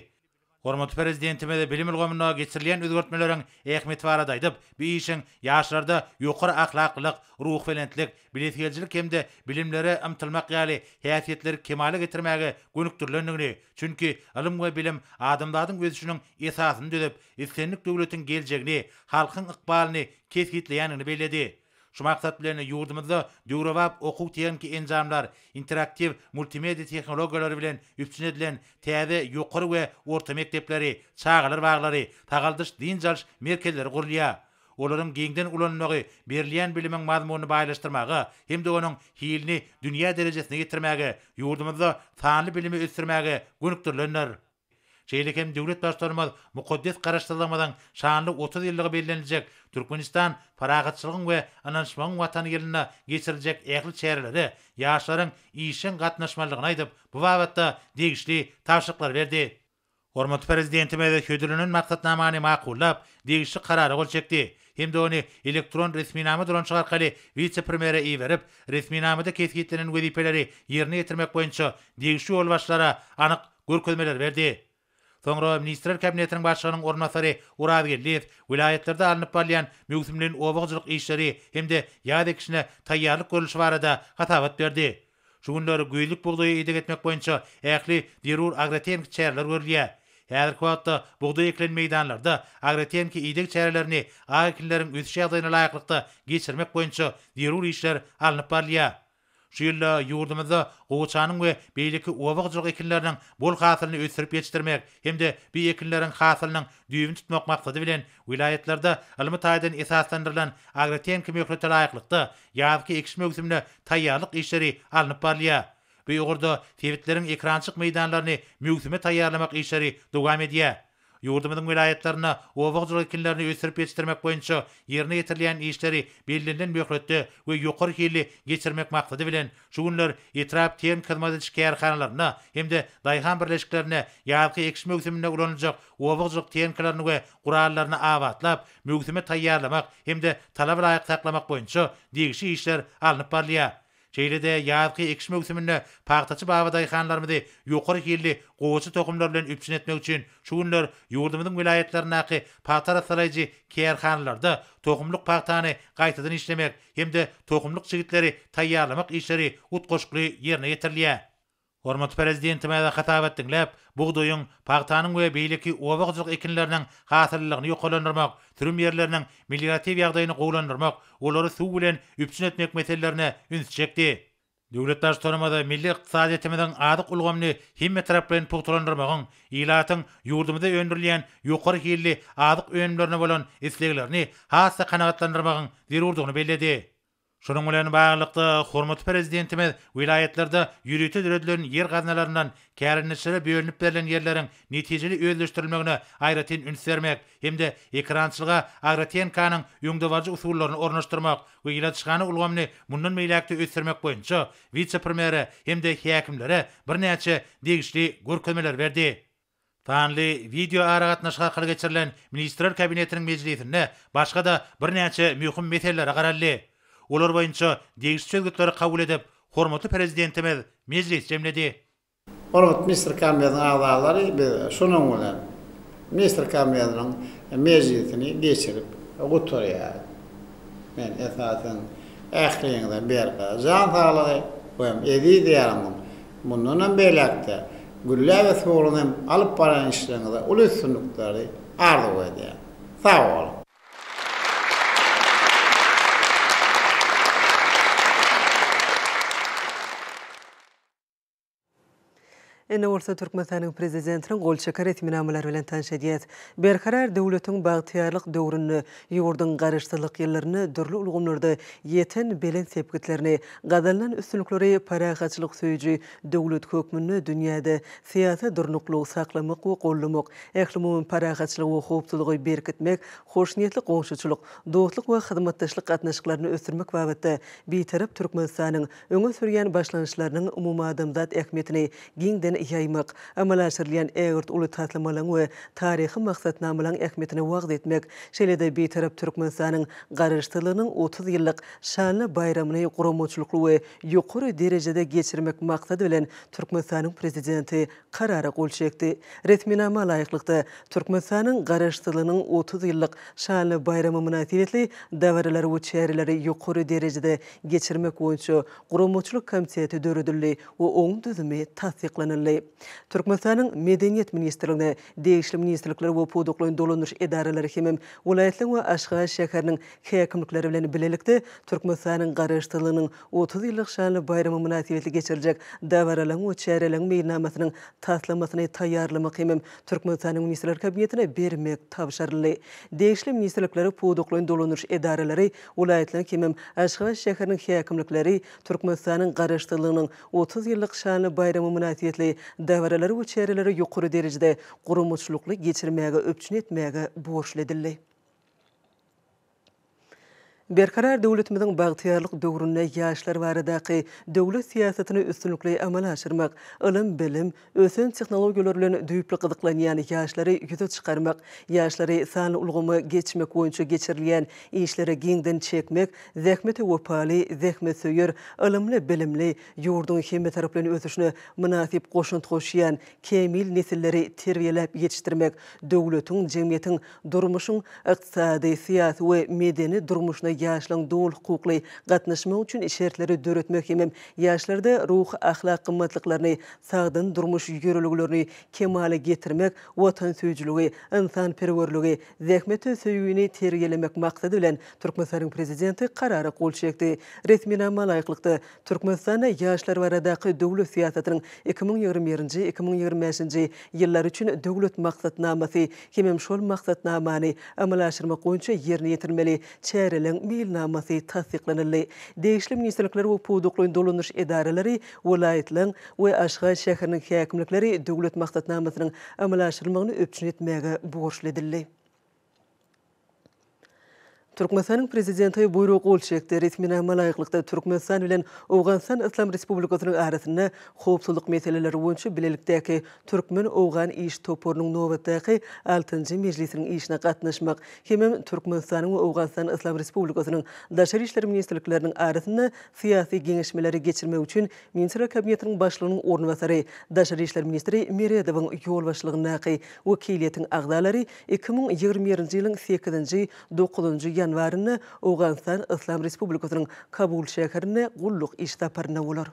Hormatly Prezidentimiz bilim ulgamynda geçirilýän özgertmeleriň ähmiýeti barada aýdyp, bu işiň ýaşlarda ýokary ahlaklylyk, ruhubelentlik, bilesigelijilik hem-de bilimlere ymtylmak ýaly häsiýetleri kemala getirmäge gönükdirilendigini, çünki ylym we bilim adamzadyň ösüşiniň esasyny düzüp, islendik döwletiň geljegini, halkyň ykbalyny kesgitleýändigini belledi. Şu maksat bilen, ýurdumyzda döwrebap okuw-tehniki enjamlar, interaktiw multimediýa tehnologiýalary bilen üpjün edilen täze ýokary we orta mekdepleri, çagalar baglary, sagaldyş-dynç alyş merkezleri gurulýar. Olaryň giňden ulanylmagy berilýän bilimiň mazmunyny baýlaşdyrmaga hem-de onuň hilini dünýä derejesine getirmäge, ýurdumyzda sanly bilimi ösdürmäge gönükdirilendir. Şeýle hem döwlet Baştutanymyz mukaddes Garaşsyzlygymyzyň şanly 30 ýyllygy belleniljek Türkmenistan parahatçylygyň we ynanyşmagyň Watany ýylynda geçiriljek ähli çärelere ýaşlaryň işjeň gatnaşmalydygyny aýdyp, bu babatda degişli tabşyryklary berdi. Hormatly Prezidentimiz hödürlenen maksatnamany makullap, degişli Karara gol çekdi hem-de ony elektron resminama dolanyşygy arkaly wise-premýere iberip, resminamada kesgitlenen wezipeleri ýerine ýetirmek boýunça degişli ýolbaşçylara anyk görkezmeleri berdi. Soňra Ministrler Kabinetiniň Başlygynyň orunbasary Oraz Geldiýew welaýatlarda alnyp barylýan möwsümleýin oba hojalyk işleri hem-de ýaz ekişine taýýarlyk görlüşi barada hasabat berdi. Şu günler güýzlük bugdaýa ideg etmek boýunça ähli zerur agrotehniki çäreler görülýär. Häzirki wagtda bugdaý ekilen meýdanlarda agrotehniki ideg çärelerini ak ekinleriň ösüş ýagdaýyna laýyklykda geçirmek boýunça zerur işler alnyp barylýar. Şu ýylda ýurdumyzda gowaçanyň we beýleki oba hojalyk ekinleriniň bol hasylyny ösdürip ýetişdirmek hem-de bu ekinleriň hasylynyň düýbüni tutmak maksady bilen, welaýatlarda ylmy taýdan esaslandyrylan agrotehniki möhlete laýyklykda ýazky ekiş möwsümine taýýarlyk işleri alnyp barylýar. Bu ugurda sebitleriň ekerançylyk meýdanlaryny möwsüme taýýarlamak işleri dowam edýär. Ýurdumyzyň welaýatlarynda oba hojalyk ekinlerini ösdürip ýetişdirmek boýunça ýerine ýetirilýän işleri bellenilen möhletde we ýokary hilli geçirmek maksady bilen, şu günler etrap tehniki hyzmat ediş kärhanalarynda hem-de daýhan birleşiklerinde ýazky ekiş möwsüminde ulanyljak oba hojalyk tehnikalaryny we gurallaryny abatlap, möwsüme taýýarlamak hem-de talaba laýyk saklamak boýunça degişli işler alnyp barylýar. Şeýle-de ýazky ekiş möwsüminde pagtaçy babadaýhanlarymyzy ýokary hilli gowaça tohumlary bilen üpjün etmek üçin şu günler ýurdumyzyň welaýatlaryndaky pagta arassalaýjy kärhanalarda tohumlyk pagtany gaýtadan işlemek hem-de tohumlyk çigitleri taýýarlamak işleri utgaşykly ýerine ýetirilýär. Hormatly Prezidentimiz hasabat diňläp, bugdaýyň, pagtanyň we beýleki oba hojalyk ekinleriniň hasyllylygyny ýokarlandyrmak, sürüm ýerleriniň melioratiw ýagdaýyny gowulandyrmak, olary suw bilen üpjün etmek meselelerine ünsi çekdi. Döwlet Baştutanymyz milli ykdysadyýetimiziň azyk ulgamyny hemmetaraplaýyn pugtalandyrmagyň, ilatyň ýurdumyzda öndürilýän ýokary hilli azyk önümlerine bolan isleglerini has-da kanagatlandyrmagyň zerurdygyny belledi. Şunuň bilen baglylykda, hormatly Prezidentimiz welaýatlarda ýörite döredilen ýer gaznalaryndan kärendeçilere bölünip berlen ýerleriň netijeli özleşdirilmegine aýratyn üns bermek hem-de ekerançylyga agrotenkanyň öňdebaryjy usullaryny ornaşdyrmak we ýyladyşhana ulgamyny mundan beýläk-de ösdürmek boýunça wise-premýere hem-de häkimlere birnäçe degişli görkezmeleri berdi. Sanly wideoaragatnaşyk arkaly geçirilen Ministrler Kabinetiniň mejlisinde başga-da birnäçe möhüm meselelere garaldy. Olar boýunça degişli çözgütleri kabul edip, hormatly Prezidentimiz mejlisi jemledi. Hormatly Ministrler Kabinetiniň agzalary, biz şunuň bilen Ministrler Kabinetiniň mejlisini geçirip gutarýarys. Men esasan ähliňize berk jan saglygy we eziz Diýarymyň Mundanam beýläk-de gülläp ösmeginiz hem alyp barýan işleriňizde uly üstünlikleri arzuw edýän. Sag boluň! Indi bolsa Türkmenistanyň Prezidentiniň gol çeken resminamalary bilen tanyş edýäs. Berkarar döwletiň bagtyýarlyk döwründe ýurduň Garaşsyzlyk ýyllarynda dürli ulgamlarda ýeten belent sepgitlerini, gazanylan üstünlikleri parahatçylyk söýüji döwlet hökmünde dünýäde syýasy durnuklygy saklamak we goldamak, ählumumy parahatçylygy we howpsuzlygy berkitmek, hoşniýetli goňşuçylyk, dostluk we hyzmatdaşlyk gatnaşyklaryny ösdürmek babatda Bitarap Türkmenistanyň öňe sürýän başlangyçlarynyň umumadamzat ähmiýetini giňden ýaýmak, amala aşyrylýan ägirt uly taslamalaryň we taryhy maksatnamalaryň ähmiýetini wagyz etmek, şeýle-de Bitarap Türkmenistanyň Garaşsyzlygynyň 30 ýyllyk şanly baýramyny guramaçylykly we ýokary derejede geçirmek maksady bilen Türkmenistanyň Prezidenti Karara gol çekdi. Resminama laýyklykda, Türkmenistanyň Garaşsyzlygynyň 30 ýyllyk şanly baýramy mynasybetli dabaralary we çäreleri ýokary derejede geçirmek boýunça Guramaçylyk komiteti döredildi we oň düzümi tassyklanyldy. Türkmenistanyň Medeniýet ministrligine, degişli ministrlikler we pudaklaýyn dolandyryş edaralary hemem welaýatlaryň we Aşgabat şäheriniň häkimlikleri bilen bilelikde Türkmenistanyň Garaşsyzlygynyň 30 ýyllyk şanly baýramy mynasybetli geçiriljek dabaralaryň we çäreleriň meýilnamasynyň taslamasyny taýýarlamak hemem Türkmenistanyň Ministrler Kabinetine bermek tabşyryldy. Degişli ministrlikleri, pudaklaýyn dolandyryş edaralary, welaýatlaryň hemem Aşgabat şäheriniň häkimlikleri Türkmenistanyň Garaşsyzlygynyň 30 ýyllyk şanly baýramy mynasybetli dabaralary we çäreleri ýokary derejede guramaçylykly geçirmäge üpjün etmäge borçly edildi. Berkarar döwletimiziň bagtyýarlyk döwründe ýaşlar baradaky döwlet syýasatyny üstünlikli amala aşyrmak, ylym-bilim, ösen tehnologiýalar bilen düýpli gyzyklanýan ýaşlary ýüze çykarmak, ýaşlary sanly ulgama geçmek boýunça geçirilýän işlere giňden çekmek, zähmete wepaly, zähmetsöýer, ylymly-bilimli, ýurduň hemmetaraplaýyn ösüşine mynasyp goşant goşýan kämil nesilleri terbiýeläp ýetişdirmek, döwletiň, jemgyýetiň Durmuşyň ykdysady, syýasy we medeni durmuşyna ýaşlaryň doly hukukly gatnaşmagy üçin şertleri döretmek hemem ýaşlarda ruhy-ahlak gymmatlyklaryny, sagdyn durmuş ýörelgelerini kemala getirmek, watansöýüjiligi, ynsanperwerligi, zähmete söýgini terbiýelemek maksady bilen, Türkmenistanyň Prezidenti Karara gol çekdi. Resminama laýyklykda, Türkmenistanda ýaşlar baradaky döwlet syýasatynyň 2021-nji, 2025-nji ýyllar üçin Döwlet maksatnamasy hemem şol maksatnamany amala aşyrmak boýunça ýerine ýetirilmeli çäreleň meýilnamasy tassyklanyldy. Degişli ministrlikler we pudaklaýyn dolandyryş edaralary, welaýatlaryň we Aşgabat şäheriniň häkimlikleri Döwlet maksatnamasynyň amala aşyrylmagyny üpjün etmäge borçly edildi. Türkmenistanyň Prezidenti Buýruga gol çekdi. Resminama laýyklykda, Türkmenistan bilen Owganystan Yslam Respublikasynyň arasynda howpsuzlyk meseleleri boýunça bilelikdäki türkmen-owgan iş toparynyň nobatdaky altynjy mejlisiniň işine gatnaşmak hemem Türkmenistanyň we Owganystan Yslam Respublikasynyň Daşary işler ministrlikleriniň arasynda syýasy geňeşmeleri geçirmek üçin Ministrler Kabinetiniň Başlygynyň orunbasary, daşary işler ministri Meredowyň ýolbaşçylygyndaky wekiliýetiň agzalary 2021-nji ýylyň sekizinji, dokuzynjy ýanwarynda Owganystan Yslam Respublikasynyň Kabul şäherinde gulluk iş saparynda bolar.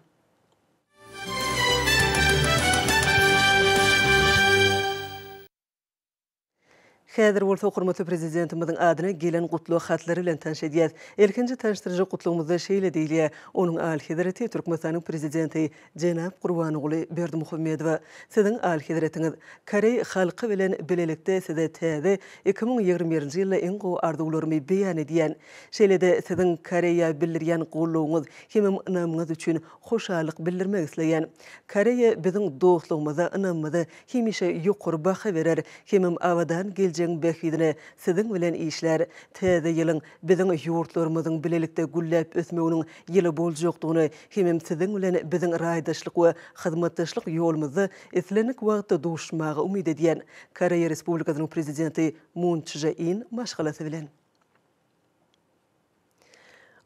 Häzir bolsa hormatly Prezidentimiziň adyna gelen gutlag hatlary bilen tanyş edýäs. Ilkinji tanyşdyryjy gutlagymyzda şeýle diýilýär, Onuň Alyhezreti Türkmenistanyň Prezidenti jenap Gurbanguly Berdimuhamedowa, Siziň Alyhezretiňiz, koreý halky bilen bilelikde Size täze 2021-nji ýylda iň gowy arzuwlarymy beýan edýän. Şeýle-de Siziň Koreýa bildirýän goldawyňyz hemem ynamyňyz üçin hoşallyk bildirmek isleýän. Koreýa biziň dostlugymyza, ynamymyza hemişe ýokary baha berer hemem abadan geljegiň bähbidine siziň bilen işlär. Täze ýylyň biziň ýurtlarymyzyň bilelikde gülläp ösmeginiň ýyly boljakdygyny hemem siziň bilen biziň raýdaşlyk we hyzmatdaşlyk ýolumyzda islendik wagtda duşmaga umyt edýän. Koreýa Respublikasynyň Prezidenti Mun Çže In maşgalasy bilen.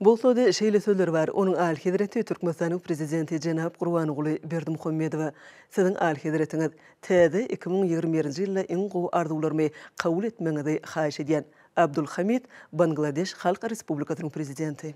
Bolsa-da, şeýle sözler bar, Onuň Alyhezreti Türkmenistanyň Prezidenti jenap Gurbanguly Berdimuhamedowa, Siziň Alyhezretiňiz, täze 2021-nji ýylda iň gowy arzuwlarymy kabul etmegiňizi haýyş edýän. Abdul Hamid, Bangladeş Halk Respublikasynyň Prezidenti.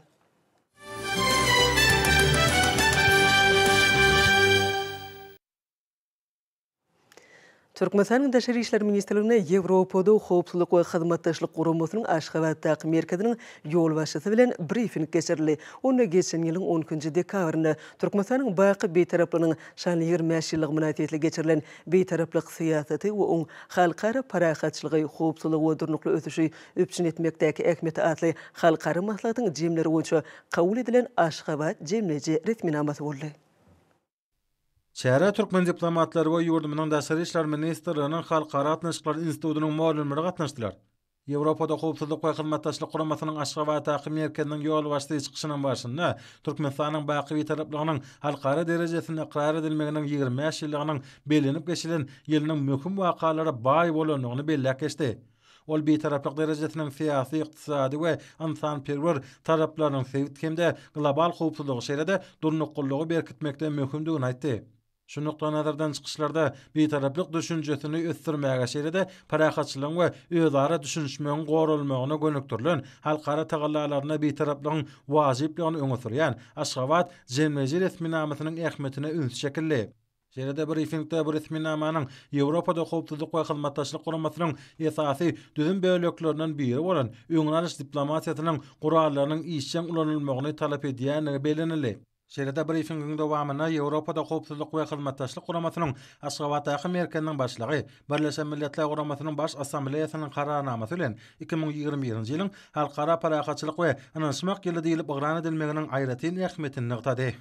Türkmenistanyň Daşary işler ministrliginde Ýewropada Howpsuzlyk we Hyzmatdaşlyk Guramasynyň Aşgabatdaky merkeziniň ýolbaşçysy bilen brifing geçirildi. Onda geçen ýylyň on ikinji dekabrynda Türkmenistanyň baky Bitaraplygynyň şanly 25 ýyllygy mynasybetli geçirilen Bitaraplyk syýasaty we oň halkara parahatçylygy, howpsuzlygy we durnukly ösüşi üpjün etmekdäki ähmiýeti atly halkara maslahatyň jemleri boýunça kabul edilen Aşgabat jemleýji resminamasy boldy. Çärä türkmen diplomatlary we ýurdumyzyň Daşary işler ministrliginiň Halkara gatnaşyklary institutynyň mugallymlary gatnaşdylar. Ýewropada Howpsuzlyk we Hyzmatdaşlyk Guramasynyň Aşgabatdaky merkeziniň ýolbaşçysy çykyşynyň barşynda Türkmenistanyň baky Bitaraplygynyň halkara derejesinde ykrar edilmeginiň 25 ýyllygynyň bellenip geçilen ýylynyň möhüm wakalara baý bolandygyny belläp geçdi. Ol bitaraplyk derejesiniň syýasy, ykdysady we ynsanperwer taraplarynyň sebit hem-de global howpsuzlygy, şeýle-de durnuklylygy berkitmekde möhümdigini aýtdy. Şu nukdaýnazardan çykyşlarda bitaraplyk düşünjesini ösdürmäge, şeýle-de parahatçylygyň we özara düşünişmegiň goralmagyna gönükdirilen halkara tagallalarynda bitaraplygyň wajyplygyny öňe sürýän Aşgabat jemleýji resminamasynyň ähmiýetine üns çekildi. Şeýle-de brifingde bu resminamanyň Ýewropada Howpsuzlyk we Hyzmatdaşlyk Guramasynyň esasy düzüm böleklerinden biri bolan öňüni alyş diplomatiýasynyň gurallarynyň işjeň ulanylmagyny talap edýändigi bellenildi. Şeýle-de brifingiň dowamynda Ýewropada Howpsuzlyk we Hyzmatdaşlyk Guramasynyň Aşgabatdaky merkeziniň başlygy Birleşen Milletler Guramasynyň Baş Assambleýasynyň Kararnamasy bilen 2021-nji ýylyň Halkara parahatçylyk we ynanyşmak ýyly diýlip yglan edilmeginiň aýratyn ähmiýetini nygtady.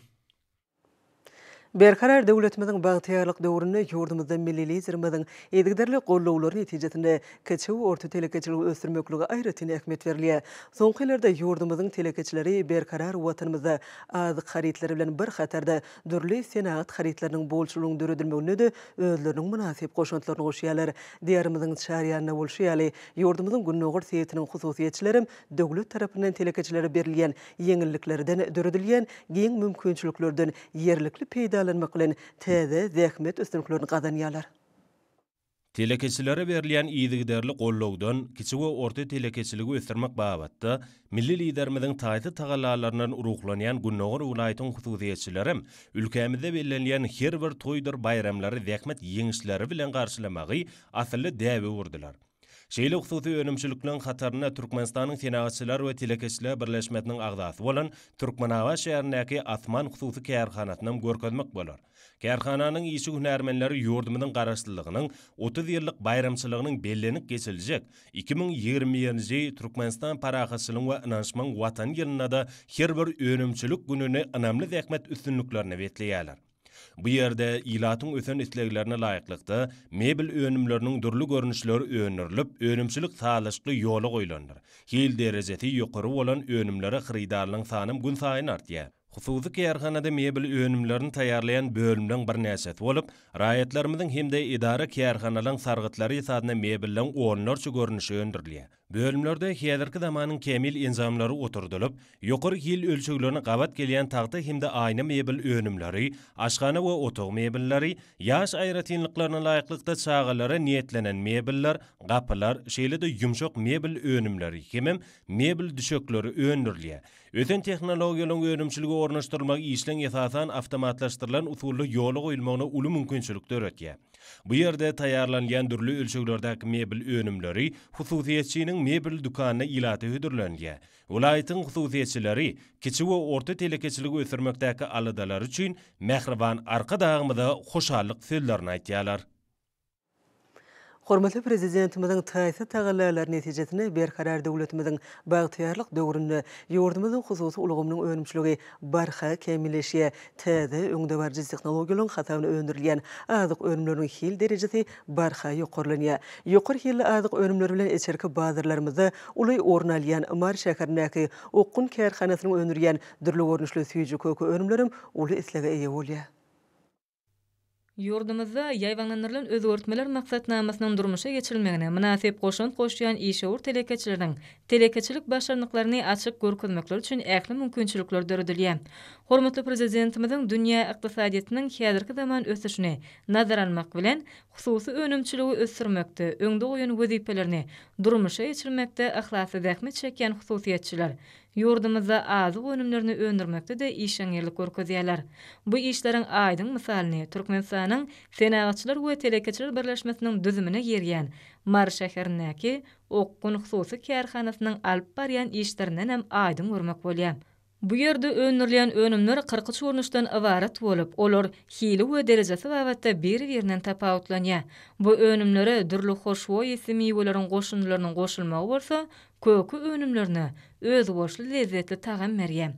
Berkarar döwletimiziň bagtyýarlyk döwründe ýurdumyzda milli Liderimiziň yzygiderli gollawlary netijesinde kiçi we orta telekeçiligi ösdürmeklige aýratyn ähmiýet berilýär. Soňky ýyllarda ýurdumyzyň telekeçileri berkarar Watanymyzda azyk harytlary bilen bir hatarda dürli senagat harytlarynyň bolçulygynyň döredilmeginde-de özleriniň mynasyp goşantlaryny goşýarlar. Diýarymyzyň çar ýanynda bolşy ýaly, ýurdumyzyň gündogar sebitiniň hususyýetçilerem döwlet tarapyndan telekeçilere berilýän ýeňilliklerden döredilýän giň mümkinçiliklerden ýerlikli peýdalanmak bilen täze zähmet üstünliklerini gazanýarlar. Telekeçilere berilýän yzygiderli goldawdan, kiçi we orta telekeçiligi ösdürmek babatda milli Liderimiziň taýsyz tagallalaryndan ruhlanýan gündogar welaýatyň hususyýetçilerem ülkämizde bellenilýän her bir toýdur baýramlary zähmet ýeňişleri bilen garşylamagy asylly däbe öwürdiler. Şeýle hususy önümçilikleriň hatarynda Türkmenistanyň Senagatçylar we telekeçiler birleşmesiniň agzasy bolan Türkmenabat şäherindäki Asman hususy kärhanasynam görkezmek bolar. Kärhananyň işçi hünärmenleri ýurdumyzyň Garaşsyzlygynyň 30 ýyllyk baýramçylygynyň bellenip geçiljek 2021-nji Türkmenistan parahatçylygyň we ynanyşmagyň Watany ýylynda-da her bir önümçilik gününi ynamly zähmet üstünliklerine besleýärler. Bu ýerde ilatyň ösen isleglerine laýyklykda, mebel önümleriniň dürli görnüşleri öndürilip, önümçilik sazlaşykly ýola goýlandyr. Hil derejesi ýokary bolan önümlere hyrydarlaryň sanam günsaýyn artýar. Hususy kärhanada mebel önümlerini taýýarlaýan bölümleň birnäçesi bolup, raýatlarymyzyň hem-de edara-kärhanalaryň sargytlary esasynda mebelleň onlarça görnüşi öndürilýär. Bölümlerde häzirki zamanyň kämil enjamlary oturdylyp, ýokary hil ölçeglerine gabat gelýän tagta hem-de aýna mebel önümleri, aşhana we otag mebelleri, ýaş aýratynlyklaryna laýyklykda çagalara niýetlenen mebeller, gapylar, şeýle-de ýumşak mebel önümleri hemem mebel düşekleri öndürilýär. Ösen tehnologiýalaryň önümçilige ornaşdyrylmagy işleň esasan awtomatlaşdyrylan usulda ýola goýulmagyna uly mümkinçilik döretýär. Bu ýerde taýýarlanylýan dürli ölçeglerdäki mebel önümleri hususyýetçiniň mebel dükanynda ilata hödürlenilýär. Welaýatyň hususyýetçileri kiçi we orta telekeçiligi ösdürmekdäki aladalary üçin mähriban Arkadagymyza hoşallyk sözlerini aýtýarlar. Hormatly Prezidentimiziň taýsyz tagallalary netijesinde Berkarar döwletimiziň bagtyýarlyk döwründe ýurdumyzyň hususy ulgamynyň önümçiligi barha kämilleşýär, täze, öňdebaryjy tehnologiýalaryň hasabyna öndürilýän azyk önümleriniň hil derejesi barha ýokarlanýar. Ýokary hilli azyk önümleri bilen içerki bazarlarymyzda uly orun alýan Mary şäherindäki Okgun kärhanasynyň öndürýän dürli görnüşli süýji-köke önümlerem uly islege eýe bolýar. Ýurdumyzda ýaýbaňlandyrylan özgertmeler maksatnamasynyň durmuşa geçirilmegine mynasyp goşant goşýan işewür telekeçileriň telekeçilik başarnyklaryny açyp görkezmekleri üçin ähli mümkinçilikler döredilýär. Hormatly Prezidentimiziň dünýä ykdysadyýetiniň häzirki zaman ösüşini nazara almak bilen, hususy önümçiligi ösdürmekde öňde goýan wezipelerini durmuşa geçirmekde yhlasly zähmet çekýän hususyýetçiler ýurdumyzda azyk önümlerini öndürmekde-de işeňňirlik görkezýärler. Bu işleriň aýdyň mysalyny Türkmenistanyň Senagatçylar we telekeçiler birleşmesiniň düzümine girýän Mary şäherindäki Okgun hususy kärhanasynyň alyp barýan işlerindenem aýdyň görmek bolýar. Bu ýerde öndürilýän önümler 43 görnüşden ybarat bolup, olar hili we derejesi babatda bir-birinden tapawutlanýar. Bu önümlere dürli hoşboý ysly miweleriň goşundylarynyň goşulmagy bolsa, köke önümlerine özboluşly lezzetli tagam berýär.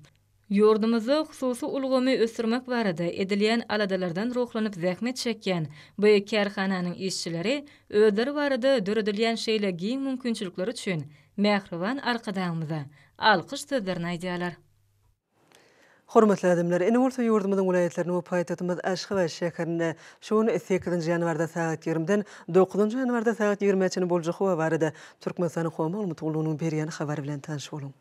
Ýurdumyzda hususy ulgamy ösdürmek barada edilýän aladalardan ruhlanyp zähmet çekýän bu kärhananyň işçileri özleri barada döredilýän şeýle giň mümkinçilikler üçin mähriban Arkadagymyza alkyş sözlerini aýdýarlar. Hormatly adamlar, indi bolsa ýurdumyzyň welaýatlarynda we paýtagtymyz Aşgabat şäherinde şu gün sekizinji ýanwarda sagat ýigrimiden dokuzynjy ýanwarda sagat ýigrimä çenli boljak howa barada Türkmenistanyň Howa maglumat gullugynyň berýän habary bilen tanyş boluň.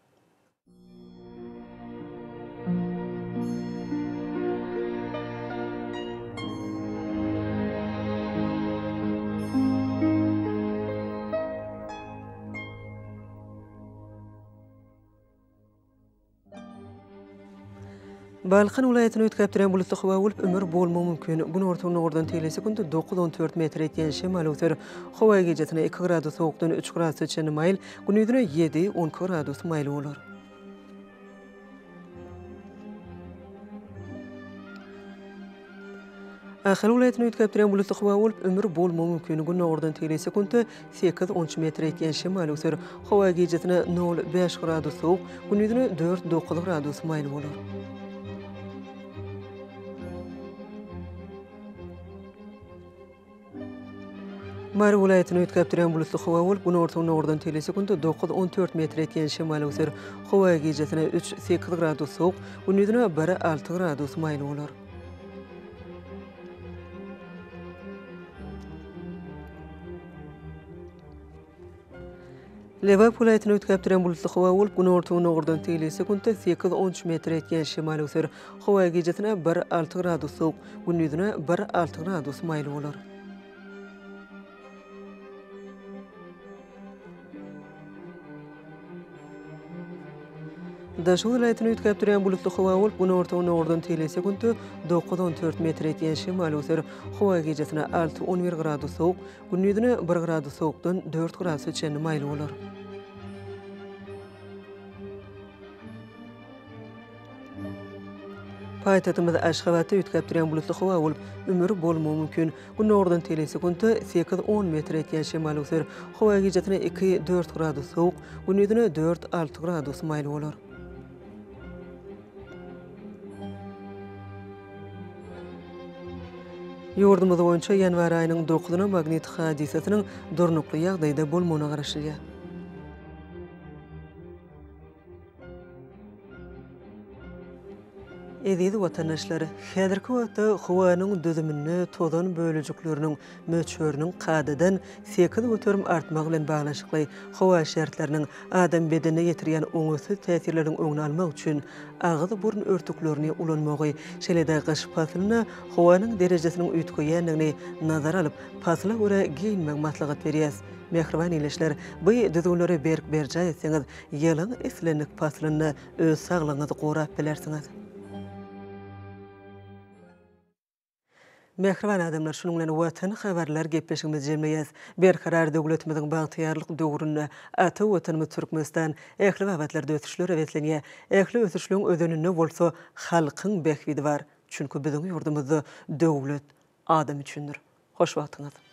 Balkan welaýatyny üýtgäp durýan bulutly howa bolup, ümür bolmagy mümkin. Günorta-gündogardan tegelek sekundy dokuz-on dört metr etýän şemal öwser. Howa gijesine iki gradus sowukdan üç gradusa çenli maýyl, gündizine ýedi, on iki gradus maýyl bolar. Ahal welaýatynda üýtgäp durýan bulutly howa bolup, ümür bolmagy mümkin. Gündogardan tegelek sekuntda sekiz, on üç metr ýetýän şemal öwser. Howa gijesine nol, bäş gradus sowuk, gündizine dört, dokuz gradus maýyl bolar. Mary welaýatynda üýtgäp durýan bulutly howa bolup, günorta-gündogardan tegelek sekuntda dokuz, on dört metr ýetýän şemal öwser. Howa gijesine üç, sekiz gradus sowuk, gündizine bir, alty gradus maýyl bolar. Lebap welaýatynda üýtgäp durýan bulutly howa bolup, günorta-gündogardan tegelek sekuntda sekiz, on üç metr ýetýän şemal öwser. Howa gijesine bir, alty gradus sowuk, gündizine bir, alty gradus maýyl bolar. Daşoguz welaýatynda üýtgäp durýan bulutly howa bolup, günorta-gündogardan tegelek sekuntda dokuz, on dört metr ýetýän şemal öwser. Howa gijesine alty, on bir gradus sowuk, gündizine bir gradus sowukdan dört gradusa çenli maýyl bolar. Paýtagtymyz Aşgabatda üýtgäp durýan bulutly howa bolup, ümür bolmagy mümkin. Günordan tegelek sekuntda sekiz, on metr ýetýän şemal öwser. Howa gijesine iki, dört gradus sowuk, gündizine dört, alty gradus maýyl bolar. Ýurdumyz boýunça ýanwar aýynyň dokuzyna magnit hadysasynyň durnukly ýagdaýda bolmagyna garaşylýar. Eziz watandaşlar, häzirki wagtda howanyň düzüminde tozan bölejikleriniň möçberiniň kadadan 8% artmagy bilen baglanyşykly howa şertleriniň adam bedenine ýetirýän oňaýsyz täsirleriniň öňüni almak üçin agyz-burun örtüklerini ulanmagy, şeýle-de gyş paslynda howanyň derejesiniň üýtgeýändigini nazara alyp, pasla görä geýinmegi maslahat berýäs. Mähriban ildeşler, bu düzgünleri berk berjaý etseňiz, ýylyň islendik paslynda öz saglygyňyzy gorap bilersiňiz. Mähriban adamlar, şunuň bilen Watan habarlar gepleşigimizi jemleýäs. Berkarar döwletimiziň bagtyýarlyk döwründe ata Watanymyz Türkmenistan ähli babatlarda ösüşlere beslenýär. Ähli ösüşleň özeninde bolsa halkyň bähbidi bar. Çünki biziň ýurdumyzda döwlet adam üçindir. Hoş wagtyňyz!